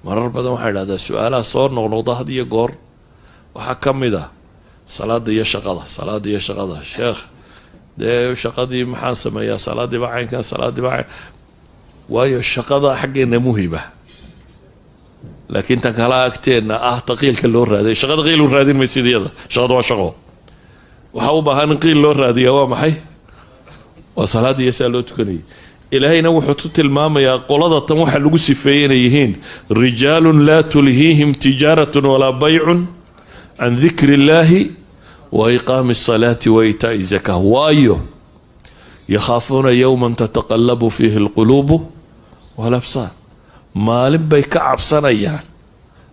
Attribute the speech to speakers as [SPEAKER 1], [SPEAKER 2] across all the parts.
[SPEAKER 1] Marar badan waxaa idhahdaa, su-aalaha soo noqnoqda had iyo goor waxaa ka mid ah salaada iyo shaqada, salaada iyo shaqada. Sheekh, dee shaqadii maxaan sameeyaa? Salaadiiba caynkan, salaadiiba cayn. Waayo, shaqada xaggeena muhima, laakiin tan kala agteenna ah taqiilka loo raaday. Shaqada qiil u raadin maysid iyada. Shaqada waa shaqo. Waxaa u baahan in qiil loo raadiyaa waa maxay? Waa salaada iyo saa loo tukanayay. Ilaahayna wuxuu ku tilmaamayaa qolada tan waxaa lagu sifeeyey inay yihiin رجال لا تلهيهم تجارة ولا بيع عن ذكر الله وإقام الصلاة وإيتاء الزكاة. Waayo, يخافون يوما تتقلب فيه القلوب والأبصار. Maalin bay ka cabsanayaan.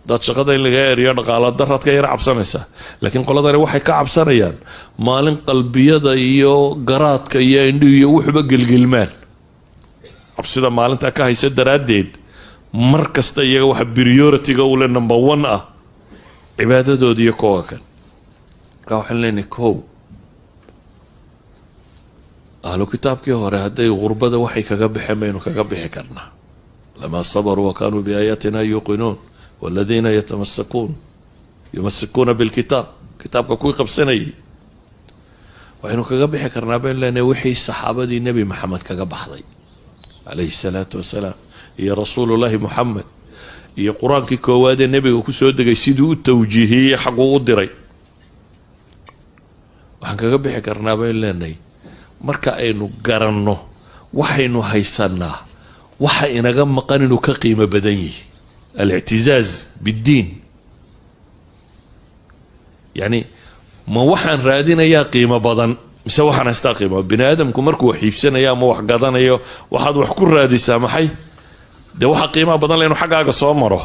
[SPEAKER 1] Dad shaqada in laga eriyo, dhaqaala daraad ka yara cabsanaysaa, laakiin qoladani waxay ka cabsanayaan maalin qalbiyada iyo garaadka iyo indhihu iyo wuxuba gelgelmaan. Cabsida maalintaa ka haysa daraaddeed, mar kasta iyaga waxa priority-ga ule number one ah cibaadadooda iyo kowa kan. Marka waxaan leenahay, kow, ahlu kitaabkii hore hadday gurbada waxay kaga baxeen baynu kaga bixi karnaa. لما صبروا وكانوا بآياتنا يوقنون والذين يتمسكون يمسكون بالكتاب. Kitaabka kuwii qabsanayay waxaynu kaga bixi karnaa baynu leenahay wixii saxaabadii Nebi Maxamed kaga baxday عليه الصلاة والسلام, iyo Rasuulullaahi Muxamed, iyo Qur-aankii koowaad ee nebiga kusoo degay siduu u tawjiihiyey, xaguu u diray. Waxaan kaga bixi karnaa baynu leenahay marka aynu garanno waxaynu haysanaa waxa inaga maqan inuu ka qiimo badan yihi. الاعتزاز بالدين, yani ma waxaan raadinayaa qiimo badan mise waxaan haystaa qiimo? Bini aadamku markuu wax iibsanayo ama wax gadanayo, waxaad wax ku raadisaa maxay? Dee waxa qiimaha badan le inuu xaggaaga soo maro.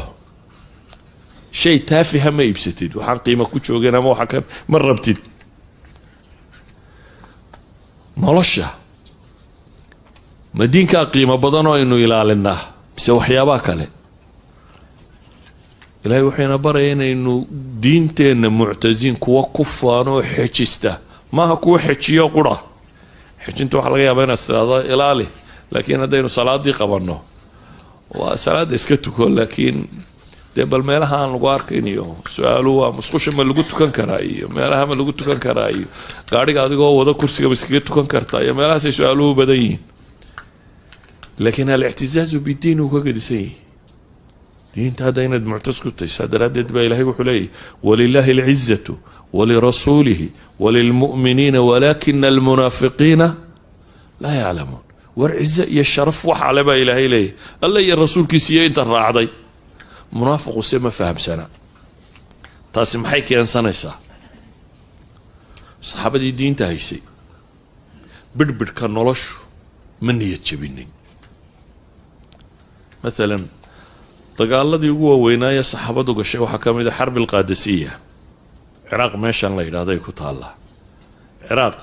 [SPEAKER 1] Shay taafiha ma iibsatid, waxaan qiimo ku joogeen ama waxa kan ma rabtid. Nolosha ma diinkaa qiimo badan oo aynu ilaalinaa mise waxyaabaha kale? Ilahay wuxuuna baraya inaynu diinteenna muctasiin, kuwa ku faano oo xejista. Maaha kuwa xejiyo qura. Xejinta waxaa laga yaabaa inaad tiraahdo ilaali, laakiin haddaynu salaadii qabanno, waa salaada iska tuko, laakiin dee bal meelaha aan lagu arkayn iyo su-aalu waa musqusha ma lagu tukan karaa, iyo meelaha ma lagu tukan karaa, iyo gaadhiga adigoo wada kursiga ma iskaga tukan kartaa, iyo meelahaasay su-aaluhu badan yihiin. Laakiin الاعتزاز بالدين uu ka gedisan yihi. Diinta hadda inaad muctas ku tahay, saa daraaddeed baa Ilahay wuxuu leeyahy: ولله العزة ولرسوله وللمؤمنين ولكن المنافقين لا يعلمون. War, cizo iyo sharaf waxa le baa Ilaahay leeyahy Alle iyo rasuulkiisa iyo inta raacday. Munaafiqu se ma fahamsana. Taasi maxay keensanaysaa? Saxaabadii diinta haysay bidhbidhka noloshu ma niyad jabinin. Maalan, dagaaladii ugu waaweynaaye saxaabadu gashay waxaa ka mid a حرب القادسية. Ciraaq meeshan la yidhahday ku taallaa. Ciraaq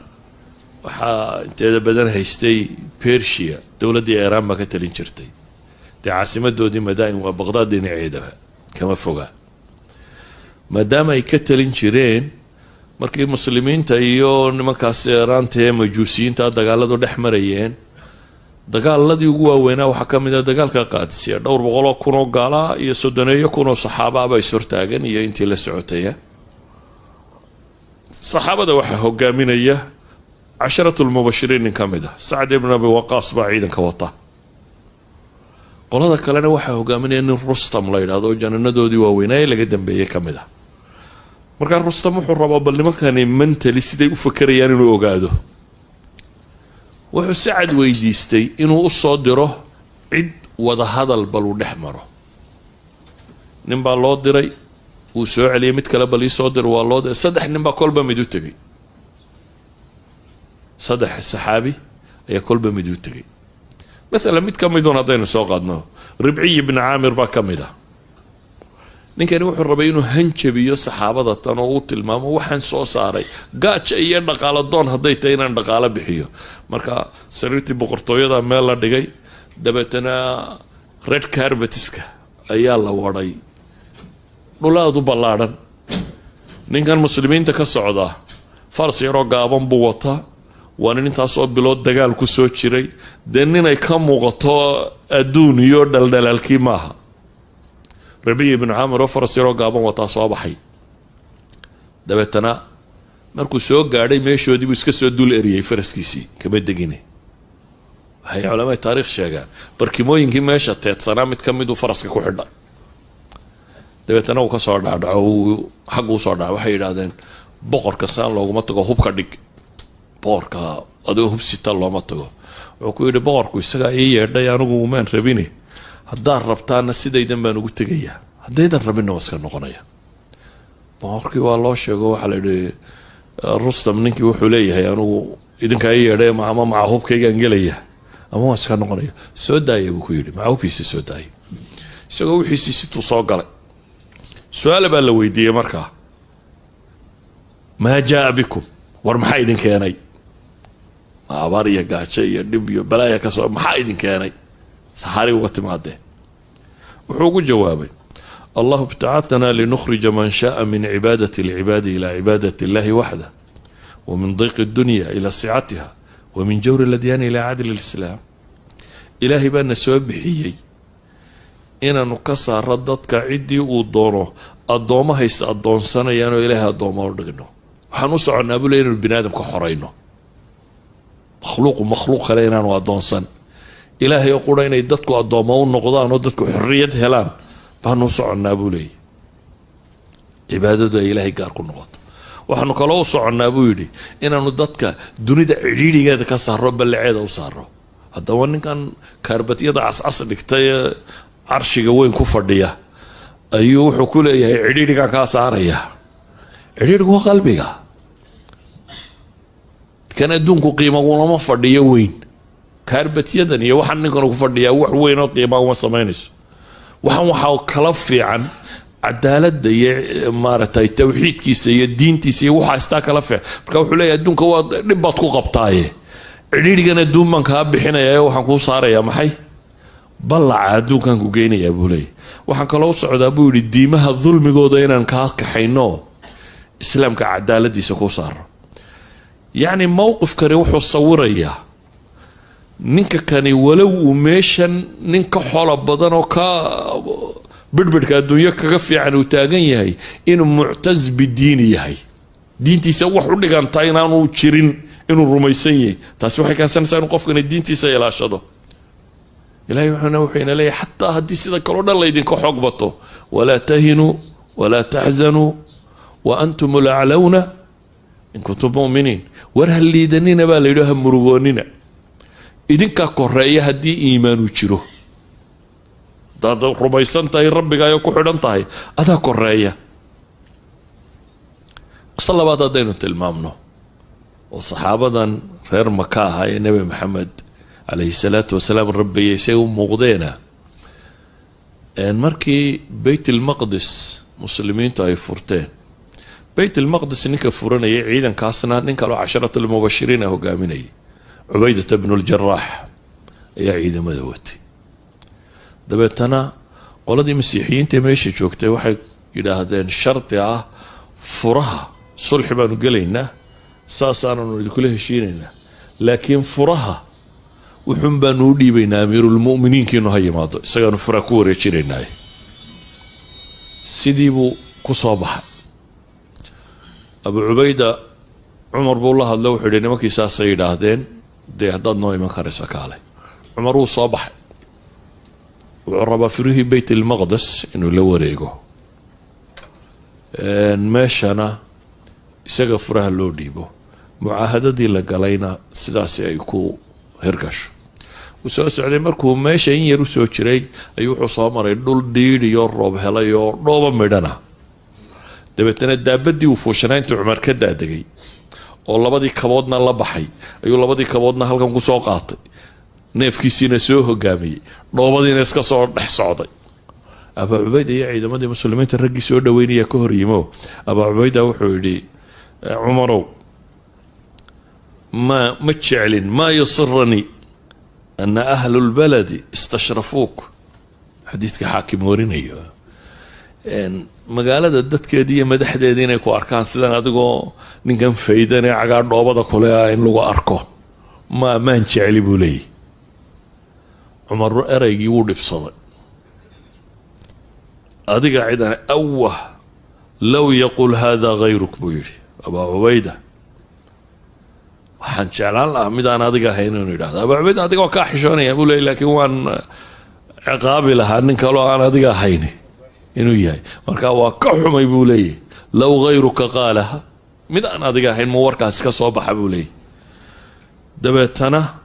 [SPEAKER 1] waxaa inteeda badan haystay Persia, dowladdii Iiraan baa ka talin jirtay. Dee caasimadoodii Madain waa Baqdaad dhinaceedaba, kama foga. Maadaama ay ka talin jireen, markii muslimiinta iyo nimankaas Iiraanta ee Majuusiyiinta dagaaladu dhex marayeen, dagaaladii ugu waaweynaa waxaa ka mid a dagaalka Qaadisiya. Dhowr boqoloo kun oo gaalaa iyo soddoneeyo kun oo saxaaba aba is hortaagan iyo intii la socotaya. Saxaabada waxaa hogaaminaya عشرة المبشرين nin ka mid ah, Sacd ibn Abi Waqaas baa ciidanka wata. Qolada kalena waxaa hogaaminaya nin Rustam la yidhahdo oo jananadoodii waaweynaaye laga dambeeyey ka mid ah. Markaa Rustam wuxuu rabaa bal nimankani mentally siday u fakerayaan inuu ogaado. Wuxuu Sacad weydiistay inuu u soo diro cid wada hadal bal uu dhex maro. Nin baa loo diray, wuu soo celiyay. Mid kale bal iisoo dir, waa loo diray. Saddex nin baa kolba mid u tegey, saddex saxaabi ayaa kolba mid u tegey. Maalan, mid ka midun haddaynu soo qaadno, Ribciy ibni Caamir baa ka mid ah. Ninkani wuxuu rabay inuu hanjabiyo saxaabada tan oo u tilmaamo waxaan soo saaray gaaja iyo dhaqaalo doon hadday tahay inaan dhaqaalo bixiyo. Marka sariirtii boqortooyada meel la dhigay, dabeetana red carpets-ka ayaa la wadhay, dhul aada u ballaadhan. Ninkan muslimiinta ka socda faras yaroo gaaban buu wataa. Waa nin intaasoo bilood dagaal ku soo jiray. Dee ninay ka muuqato adduun iyo dhaldhalaalkii maaha. Rabiy ibnu Caamir oo faras yaroo gaaban wataa soo baxay. Dabeetana markuu soo gaadhay meeshoodii buu iska soo dul eriyey faraskiisii, kama degine. Waxay culamada taarikh sheegaan barkimooyinkii meesha teedsanaa mid ka miduu faraska ku xidhay. Dabeetana uu kasoo dhaadhaco, uu xaggu usoo dhaco. Waxay yidhahdeen, "Boqorka saan looguma tago, hubka dhig, boqorka adigoo hub sita looma tago." Wuxuu ku yidhi, "Boqorku isagaa ii yeedhay, anigu umaan rabine. Haddaad rabtaana sidaydan baan ugu tegayaa, haddaydan rabinna waa iska noqonaya." Boqorkii waa loo sheego, waxaa la yidhi, "Rustam ninkii wuxuu leeyahay, anigu idinkaa ii yeedhay, ama maca hubkaygaan gelaya ama waan iska noqonaya." "Soo daaya," buu ku yidhi. Maca hubkiisii soo daayay, isagoo wixiisii situu soo galay. Su-aal baa la weydiiyey markaa: "Maa jaa bikum?" War maxaa idin keenay? Ma abaar iyo gaajo iyo dhib iyo balaaya kasoo, maxaa idin keenay saxaari uga timaadee? Wuxuu ugu jawaabay, "Allahu ibtacathana linukhrija man shaءa min cibaadati alcibaadi ila cibaadati illahi waxdah, wa min dayqi اdunya ila sicatiha, wa min jawri aladyaani ila cadli lislaam." Ilaahay baana soo bixiyey inaanu ka saaro dadka ciddii uu doono addoomahays addoonsanayaan oo Ilaahay addooma u dhigno. Waxaan u soconnaa, buu le, inaynu bini aadamka xorayno, makhluuqu makhluuq kale inaanu addoonsan, Ilaahay oo qura inay dadku addoommo u noqdaan oo dadku xorriyad helaan baanu u soconnaa, buu leeyay, cibaadadu ay Ilaahay gaar ku noqoto. Waxaanu kaloo u soconnaa, buu yidhi, inaanu dadka dunida cidhiidhigeeda ka saaro, ballaceeda u saaro. Haddaba ninkan kaarbatyada cascas dhigtay ee carshiga weyn ku fadhiya ayuu wuxuu ku leeyahay, "Cidhiidhigaan kaa saaraya." Cidhiidhigu waa qalbiga. Kan adduunku qiima ulama fadhiyo weyn. Kaarbatyadan iyo waxaan ninkan ku fadhiyaa wax weyn oo qiima uma samaynayso. Waxaan waxaa kala fiican cadaaladda iyo maaragtay tawxiidkiisa iyo diintiisa iyo waxaa istaa kala fiican. Marka wuxuu leeyahay, adduunka waa dhib baad ku qabtaaye, cidhiidhigan adduun baan kaa bixinayaa ee waxaan kuu saarayaa maxay? Ballaca adduunkaan ku geynayaa, buu leeyahy. Waxaan kaloo u socdaa, buu yidhi, diimaha dulmigooda inaan kaa kaxayno, Islaamka cadaaladiisa kuu saaro. Yacni mowqifkani wuxuu sawirayaa ninka kani, walow uu meeshan nin ka xolo badan oo ka bidhbidhka adduunyo kaga fiican uu taagan yahay, inuu muctaz bidiini yahay, diintiisa wax u dhiganta inaanu jirin inuu rumaysan yahay. Taasi waxay keensanaysaa inuu qofkani diintiisa ilaashado. Ilahay wuxuu ina leeyahay, xataa haddii sida kaleo dhan laydinka xoog bato, "Walaa tahinuu walaa taxzanuu wa antum alaclawna in kuntum muminiin." War ha liidanina, baa la yidhi, ha murugoonina, idinkaa koreeya haddii iimaanu jiro. Haddaad rumaysan tahay rabbigaayo ku xidhan tahay, adaa koreeya. Qiso labaad haddaynu tilmaamno oo saxaabadan reer Maka ahaa ee Nebi Maxamed calayhi salaatu wasalaam rabbayay say u muuqdeena, markii Beyt ilmaqdis muslimiintu ay furteen, Beyt ilmaqdis ninka furanayay ciidankaasna nin kaloo casharat almubashiriina hogaaminayay, Cubaydata bnu ljaraax ayaa ciidamada watay. Dabeetana qoladii masiixiyiinta meesha joogtay waxay yidhaahdeen shardi ah furaha, sulxi baanu gelaynaa, saasaananu idinkula heshiinaynaa, laakiin furaha wuxuun baanu u dhiibaynaa amiirulmu'miniinkiinu ha yimaado, isagaanu furaha ku wareejinaynaaye. Sidii buu ku soo baxay Abu Cubayda. Cumar buu la hadlo, wuxuu yihi, "Nimankii saasay yidhaahdeen, dee haddaad noo iman karaysa kaale." Cumar wuu soo baxay. Wuxuu rabaa firihii Beyt ilmaqdes inuu la wareego, meeshana isaga furaha loo dhiibo, mucaahadadii la galayna sidaasi ay ku hirgasho. Wuu soo socday. Markuu meesha in yar usoo jiray ayuu wuxuu soo maray dhul dhiidhiyo roob helay oo dhooba midhana. Dabeetana daabadii uu fuushanaa intuu Cumar ka daadegay oo labadii kaboodna la baxay ayuu labadii kaboodna halkan kusoo qaatay, neefkiisiina soo hogaamiyey, dhoobadiina iska soo dhex socday. Abaa Cubayda iyo ciidamadii muslimiinta raggii soo dhaweynaya ka hor yimo. Abaa Cubayda wuxuu yidhi, "Cumarow, ma jeclin, maa yusiranii ana ahlu lbaladi istashrafuuk." Xadiidka xaakim warinayo. Magaalada dadkeedii iyo madaxdeedii inay ku arkaan sidan adigoo ninkan faydan ee cagaa dhoobada kule ah in lagu arko maan jecli, buu leeyahy. Cumar ereygii wuu dhibsaday. Adiga cidan awah low yaqul hada gayruk, buu yidhi Abaa Cubayda. Waxaan jeclaan lahaa mid aan adiga ahayn inuu yidhahdo. Abaa Cubayda, adiga waa kaa xishoonaya, buu leey, laakiin waan ciqaabi lahaa nin kaloo aan adiga ahayn inuu yahay. Marka waa ka xumay, buu leeyahy. Low gayruka qaalaha, mid aan adiga ahayn mu warkaasi ka soo baxa, buu leeyahy. Dabeetana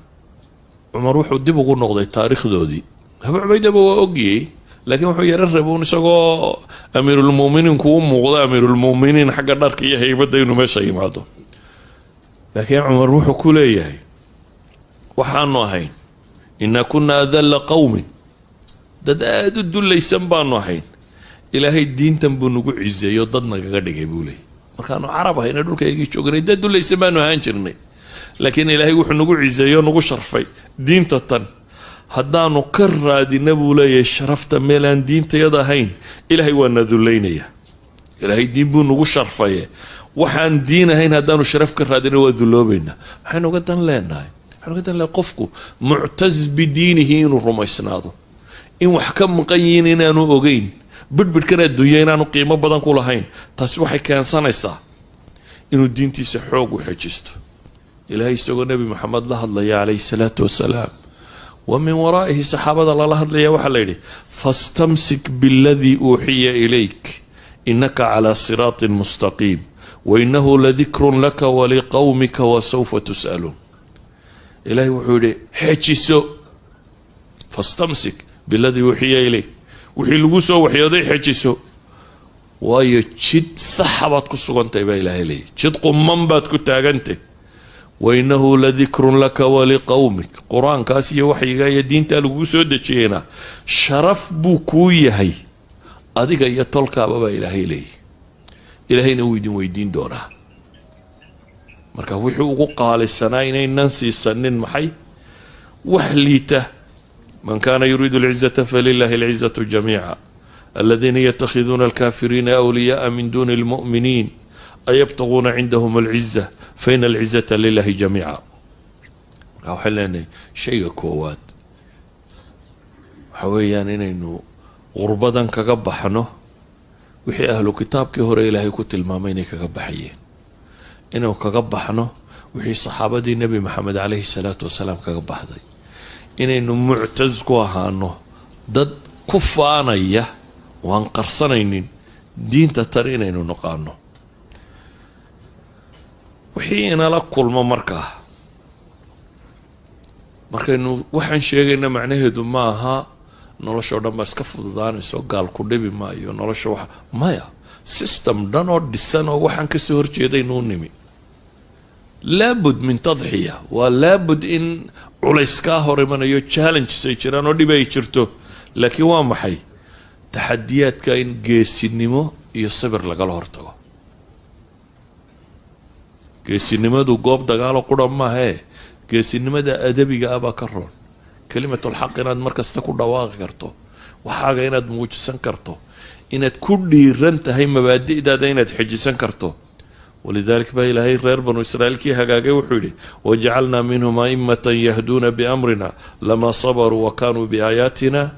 [SPEAKER 1] Cumar wuxuu dib ugu noqday taariikhdoodii. Abu Cubaydaba waa ogyey, laakiin wuxuu yaro rabuun isagoo amiirulmuminiinku u muuqdo, amiirulmuminiin xagga dharka iyo haybadda, inuu meesha yimaado. Laakiin Cumar wuxuu ku leeyahay, waxaanu ahayn inaa kunaa adalla qowmin, dad aada u dullaysan baanu ahayn. Ilaahay diintan buu nagu ciseeyo, dad nagaga dhigay, buu leeyay. Markaanu Carab ahayna, dhulkaygii joognay, dad dullaysan baanu ahaan jirnay, laakiin Ilaahay wuxuu nagu ciseeyo, nagu sharfay diinta tan. Haddaanu ka raadina, buu leeyahay, sharafta meel aan diintayada ahayn, Ilaahay waa na dullaynaya. Ilaahay diin buu nagu sharfaye, waxaan diin ahayn haddaanu sharaf ka raadina, waa dulloobaynaa. Maxaynu uga dan leenahay? Waxaynu uga dan leenahay qofku muctaz bidiinihi inuu rumaysnaado, in wax ka maqan yihiin inaanu ogeyn, bidhbidhkan adduunya inaanu qiimo badan ku lahayn. Taasi waxay keensanaysaa inuu diintiisa xoog u xejisto. Ilaahay isagoo Nebi Maxamed la hadlaya calayhi salaatu wasalaam, wa min waraa'ihi saxaabada lala hadlaya, waxaa la yidhi: fastamsik biladii uuxiya ilayk inaka calaa siraatin mustaqiim wainahu ladikrun laka waliqowmika wasawfa tus'aluun. Ilaahay wuxuu yidhi, xejiso. Fastamsik biladii uuxiya ilayk, wixii lagu soo waxyooday xejiso, waayo jid saxa baad ku sugantahay, baa Ilaahay leeyahy. Jid qumman baad ku taagantay. Wainahu ladikrun laka waliqowmik, qur-aankaas iyo waxyiga iyo diintaa laguu soo dejiyeyna sharaf buu kuu yahay adiga iyo tolkaaba, baa Ilaahay leeyahy. Ilaahayna wuu idin weydiin doonaa. Marka wixii ugu qaalisanaa inaynan siisanin maxay wax liita. Man kana yuriidu alcizata falilahi alcizatu jamiica aladiina yatakhiduuna alkafiriina awliyaءa min duni اlmu'miniin ayabtaguuna cindahum alciza faina alcizata lilahi jamiica. Marka waxaan leenahay, shayga koowaad waxa weeyaan inaynu qurbadan kaga baxno wixii ahlu kitaabkii hore Ilaahay ku tilmaamay inay kaga baxayeen, inaynu kaga baxno wixii saxaabadii Nebi Maxamed calayhi salaatu wasalaam kaga baxday, inaynu muctaz ku ahaano, dad ku faanaya waan qarsanaynin diinta tan inaynu naqaano. Wixii inala kulmo markaa, markaynu waxaan sheegayna, macnaheedu ma aha nolosha o dhan baa iska fududaanayso, gaal ku dhibi maayo nolosha. Wax maya, system dhan oo dhisan oo waxaan kasoo horjeedaynuu nimi. Laabud min tadxiya, waa laabud in culays kaa hor imanayo, challenges ay jiraan oo dhib ay jirto. Laakiin waa maxay taxadiyaadka? In geesinimo iyo sabir lagala hortago. Geesinimadu goob dagaalo qura maahee, geesinimada adabiga ah baa ka roon. Kelimatulxaq inaad mar kasta ku dhawaaqi karto, waxaaga inaad muujisan karto, inaad ku dhiiran tahay mabaadi'daada inaad xejisan karto. Walidalik baa Ilaahay reer Banu Israiil kii hagaagay wuxuu yidhi: wajacalnaa minhum aimatan yahduuna biamrina lama sabaruu wa kanuu biaayaatina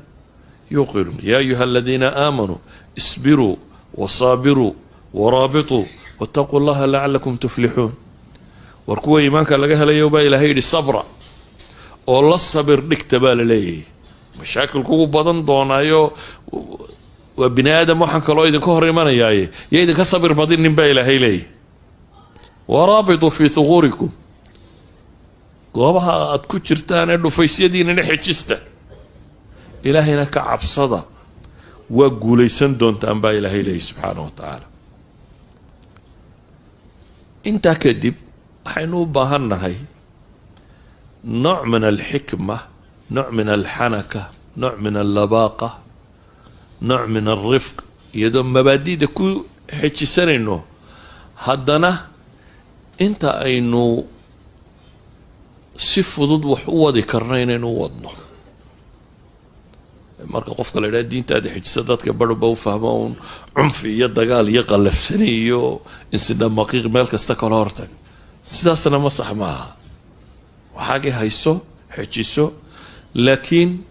[SPEAKER 1] yuuqinuun. Ya ayuha aladiina aamanuu isbiruu wasaabiruu waraabituu wattaquu llaha lacalakum tuflixuun. War kuwa iimaanka laga helayo, baa Ilaahay yidhi, sabra oo la sabir dhigta, baa la leeyahay. Mashaakil kugu badan doonaayo, waa bini aadam, waxaan kaloo idinka hor imanayaaye, yo idinka sabir badinin, baa Ilaahay leeyahy. Waraabituu fii thuquurikum, goobaha aad ku jirtaan ee dhufaysyadiinana xejista, Ilaahayna ka cabsada, waa guulaysan doontaan, baa Ilaahay leeyahy subxaana wa tacaala. Intaa kadib waxaynu u baahan nahay nooc min alxikma, nooc min alxanaka, nooc min allabaaqa, nooc min alrifq. Iyadoo mabaadida ku xejisanayno, haddana inta aynu si fudud wax u wadi karno inaynu u wadno. Marka qofka la idhaha diintaada xejisa, dadka barhba u fahmo uun cunfi iyo dagaal iyo qallafsani iyo insidhamaqiiq meel kasta kala hortag. Sidaasna ma sax maaha. Waxaagii hayso, xejiso, laakiin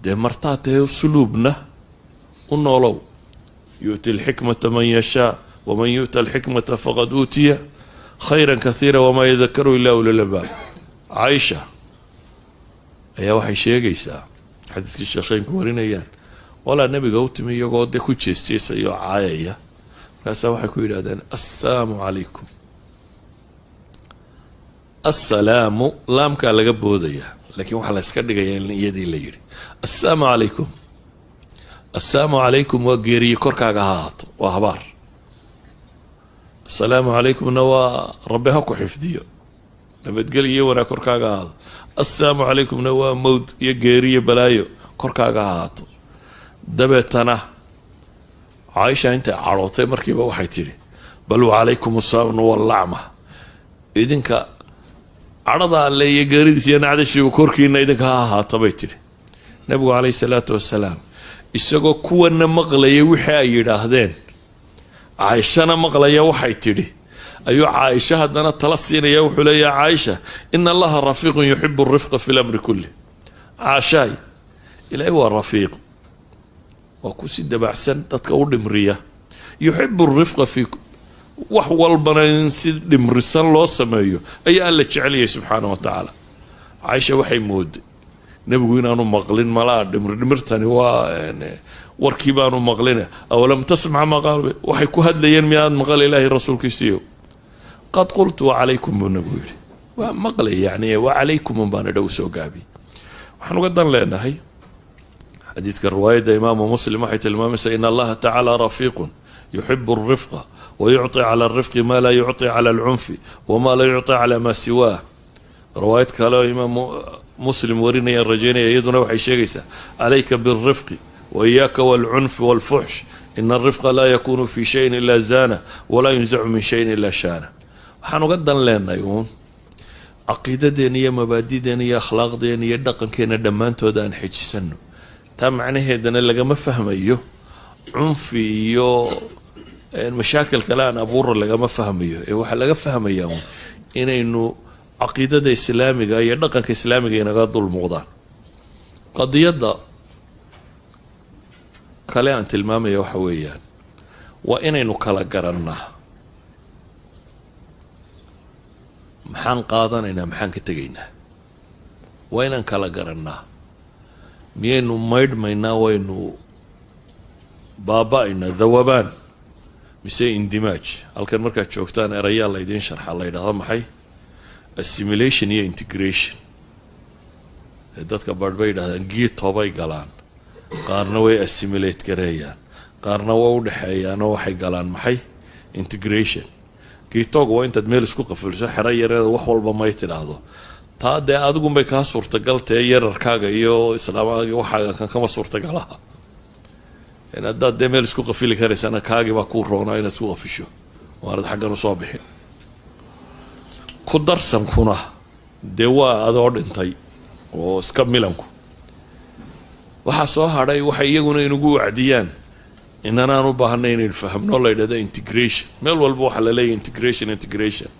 [SPEAKER 1] dee martaa tahe usluubna U noolow. يؤتي الحكمة من يشاء ومن يؤت الحكمة فقد أوتي خيرا كثيرا وما يذكر إلا أولو الألباب. Caaisha ayaa waxay sheegaysaa xadiiskii sheekheynku warinayaan, qolaa nabiga u timi iyagoo dee ku jeesjeesaya oo caayaya. Markaasaa waxay ku yidhahdeen: "Assalaamu calaykum." Assalaamu laamkaa laga boodaya, laakiin waxaa la iska dhigaya in iyadii la yidhi "assalaamu calaykum". "Assalaamu calaykum" waa geeriye korkaaga ha ahaato, waa habaar. "Assalaamu calaykumna" waa Rabbi ha ku xifdiyo, nabadgelyo iyo wanaag korkaaga ahaado. "Assalaamu calaykumna" waa mowd iyo geeriyo balaayo korkaaga ha ahaato. Dabeetana Caaisha intay cadhootay markiiba waxay tidhi: "بل وعليكم السلام واللعنة." Idinka cadhada Alle iyo geeridiis iyo nacdashiibu korkiina idinka ha ahaata, bay tidhi. Nabigu calayhi salaatu wasalaam isagoo kuwana maqlaya wixii ay yidhaahdeen, Caaishana maqlaya waxay tidhi, ayuu Caaisha haddana tala siinaya. Wuxuu leeyahay: "Caaisha, إن الله رفيق يحب الرفق في الأمر كله." Caashaay, Ilaahay waa rafiiq, waa ku si dabacsan dadka u dhimriya. يحب الرفق في wax walbana, in si dhimrisan loo sameeyo ayaa Alla jeceliyay subxaana wa tacaala. Caaisha waxay mooday nebigu inaanu maqlin. Malaa dhimri dhimirtani waa warkii baanu maqlin. "أولم تسمع ما قالوا?" Waxay ku hadlayeen miyaad maqal, Ilaahay rasuulkiisiiyo? "قد قلت وعليكم," buu nabigu yidhi. Waa maqlay, yani "وعليكم" un baana dhow soo gaabiyey. Waxaan uga dan leenahay xadiidka riwaayadda Imaamu Muslim waxay tilmaamaysaa: "إن الله تعالى رفيق يحب الرفق ويعطي على الرفق ما لا يعطي على العنف وما لا يعطي على ما سواه." Riwaayad kale oo Imaamu Muslim warinayaan rajaynaya, iyaduna waxay sheegaysaa: "عليك بالرفق وإياك والعنف والفحش، إن الرفق لا يكون في شيء إلا زانه ولا ينزع من شيء إلا شانه." Waxaan uga dan leenahay uun caqiidadeena iyo mabaadideena iyo akhlaaqdeena iyo dhaqankeena dhammaantooda aan xejisano. Taa macnaheedana lagama fahmayo cunfi iyo mashaakil kale aan abuura lagama fahmayo, ee waxaa laga fahmayaa uun inaynu caqiidada Islaamiga iyo dhaqanka Islaamiga inaga dul muuqdaan. Qadiyadda kale aan tilmaamaya waxa weeyaan waa inaynu kala garannaa maxaan qaadanaynaa, maxaan ka tegaynaa. Waa inaan kala garannaa miyaynu maydhmaynaa, waynu baaba-aynaa, ذوبان mise اندماج. Halkan markaad joogtaan erayaa laydiin sharxa, la yidhahdo maxay? Assimilation iyo integration. Dadka barh bay yidhahdaan ghetto bay galaan, qaarna way assimilate gareeyaan, qaarna way udhexeeyaanoo waxay galaan maxay? Integration. Ghettoga waa intaad meel isku qafilso, xero yareeda, wax walba may tidhaahdo. Taa dee adigunbay kaa suurtagal tae, yararkaaga iyo islaamaaga waxaaga kan kama suurtagalaha. Haddaad dee meel isku qafili karaysana, kaagii baa kuu roonaa inaad isku qafisho waanad xaggan usoo bixin. Ku darsankuna dee waa adoo dhintay oo iska milanku. Waxaa soo hadhay waxay iyaguna inugu wacdiyaan inanaan u baahanay inaynu fahamno, la yidhahdo integration. Meel walba waxaa la leeyahy integration, integration.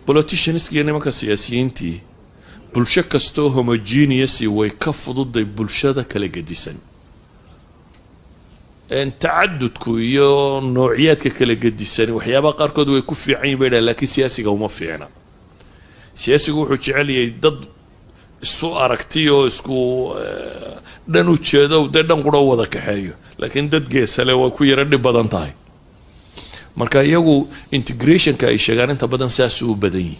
[SPEAKER 1] Politicianska iyo nimanka siyaasiyiintii, bulsho kastoo homogeneous way ka fududay bulshada kala gedisan. Tacadudku iyo noociyaadka kala gedisan waxyaabaha qaarkood way ku fiican yihin bay dhahan, lakiin siyaasiga uma fiicna. Siyaasigu wuxuu jecel yahay dad isu aragti oo isku dhan ujeedo, dee dhan qura u wada kaxeeyo, laakiin dad geesale waa ku yaro dhib badan tahay. Marka iyagu integrationka ay sheegaan inta badan saasuu u badan yihi.